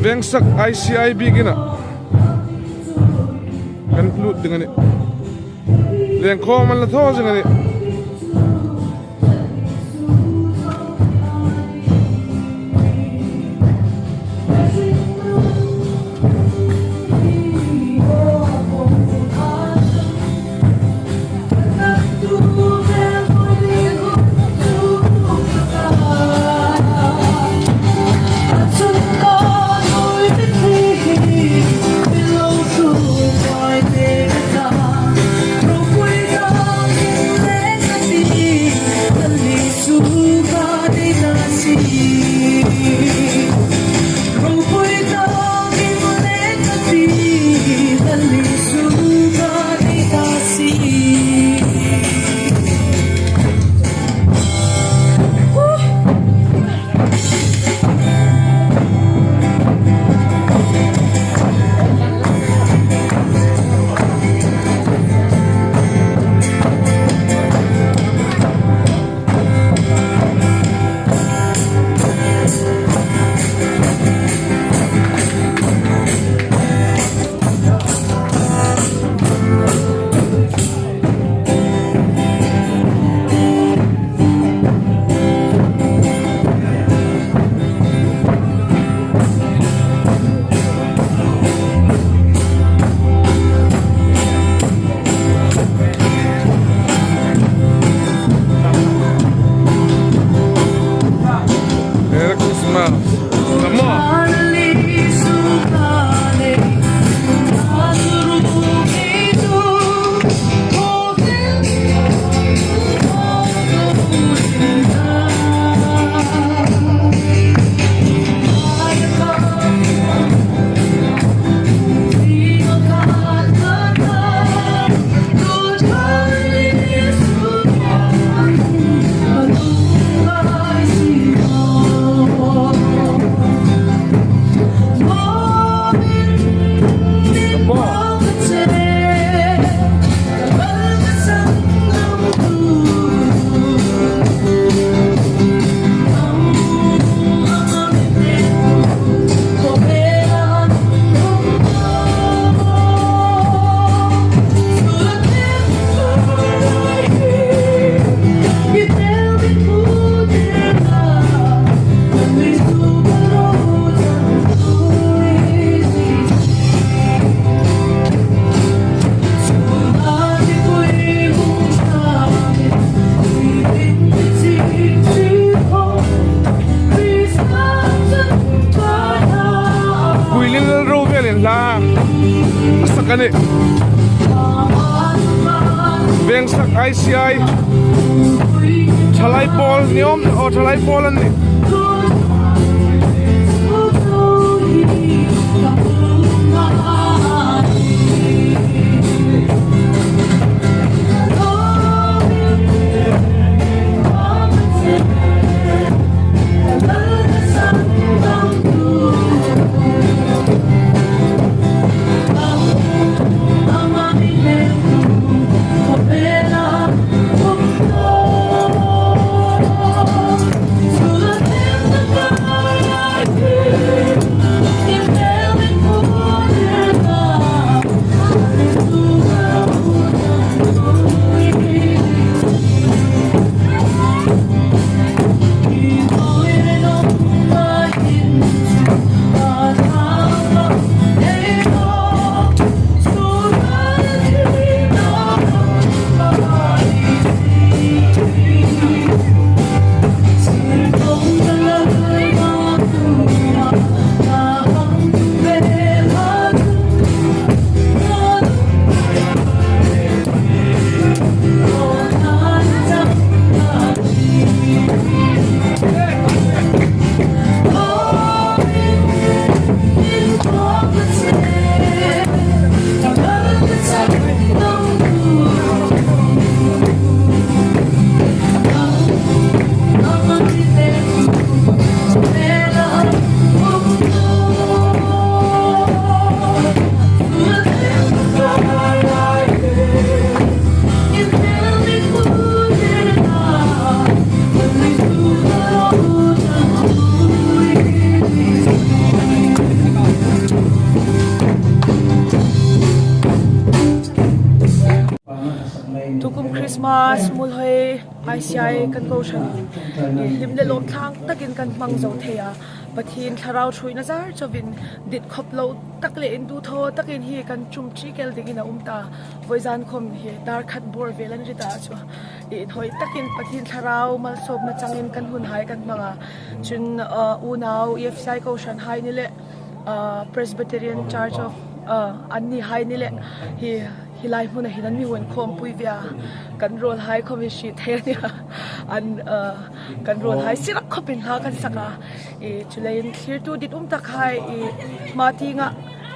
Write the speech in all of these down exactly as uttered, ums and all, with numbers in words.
Vengsak I C I biekin kan hlut ding a nih. Lengkhawm an la thaw zing a nih. Merry Christmas. Come on. Puilin Lalruovelin hla a sak a nih. Vengsak I C I. Thalai pawl ni awm, aw, thalai pawl an nih. A Smuolhoi I C I kan kohran hi hlim le lawmthlak takin kan hmang zo thei a. Pathien Thlarau ṭhuoina zar chauin dit khop lo tak le intuok thaw takin hi kan ṭum ṭi kel dingin a um ta. Vawizan khom hi dar khat bawr vel an ri ta chu. Inhawi takin Pathien Thlarau malsawmna changin kan hunhai kan hmang a. Chun, uh, unau E F C I kohranhai ni le, uh, Presbyterian Church of, uh, annihai ni le hi, hi lai hmuna hin an mi hun khawmpui ve a. Kan rawlhai khom hi hriet thei a nia. An, uh, kan rawlhai sira khopin hla kan sak a. I, chuleiin thlirtu ditum takhai i, hma tienga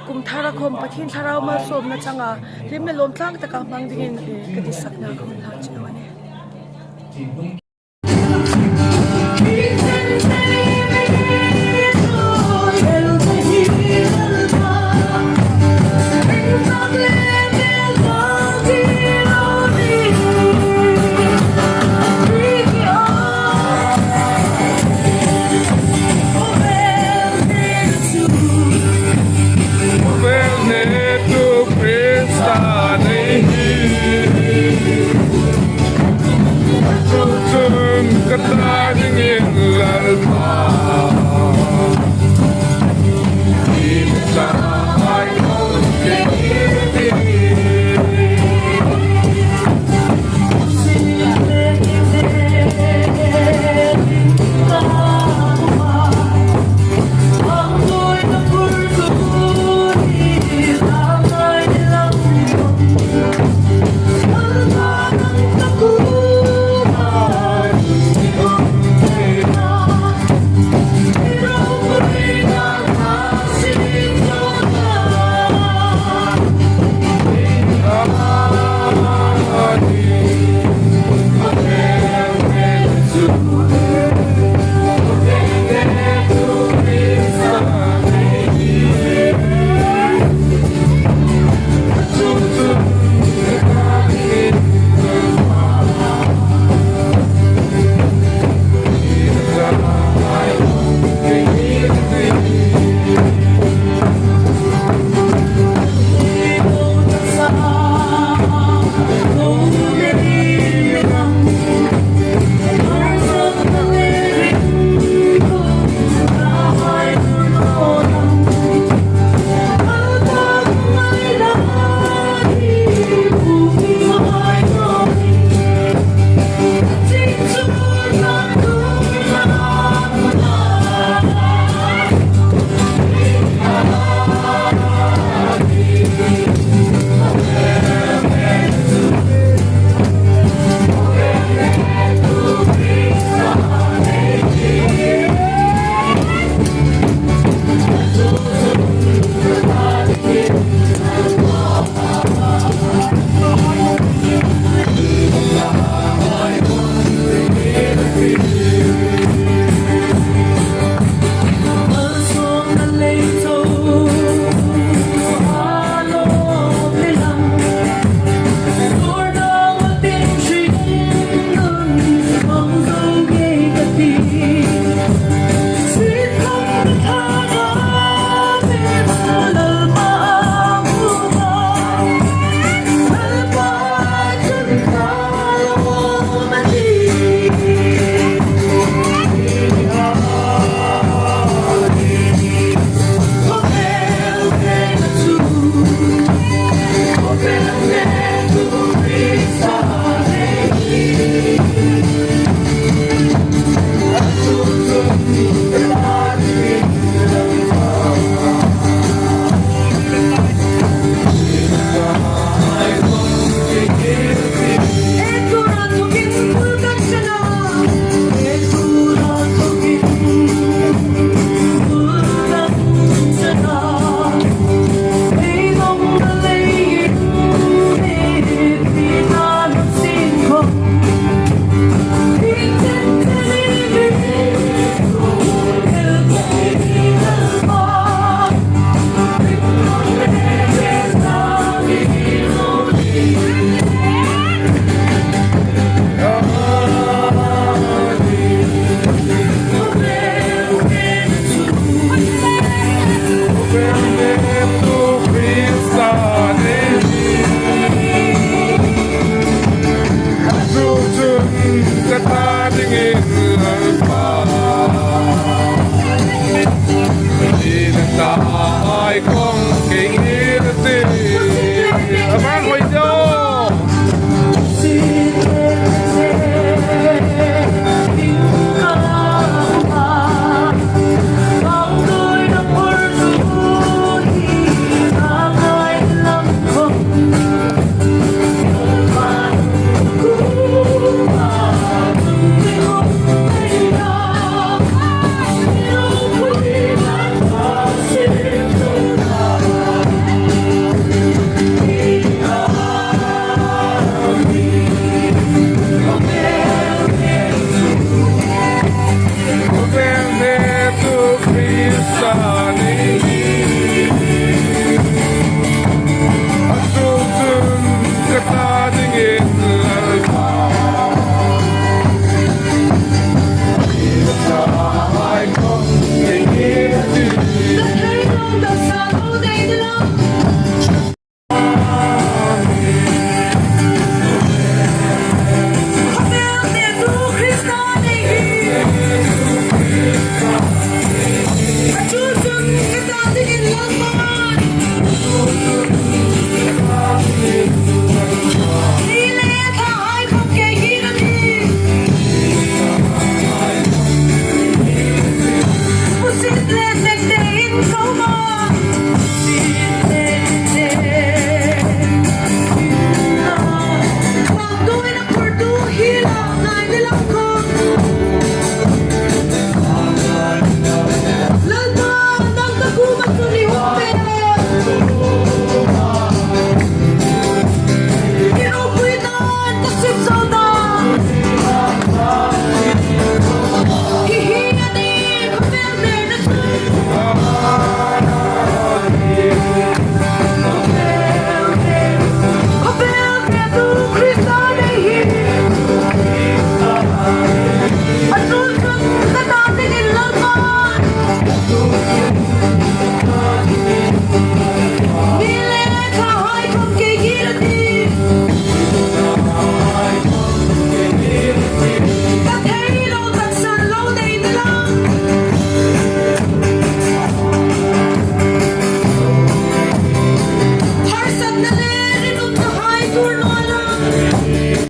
kum thara khom Pathien Thlarau malsawmna changa hlim le lawmthlak taka hmang dingin i, ka ditsakna ka hung hlan cheu a nih.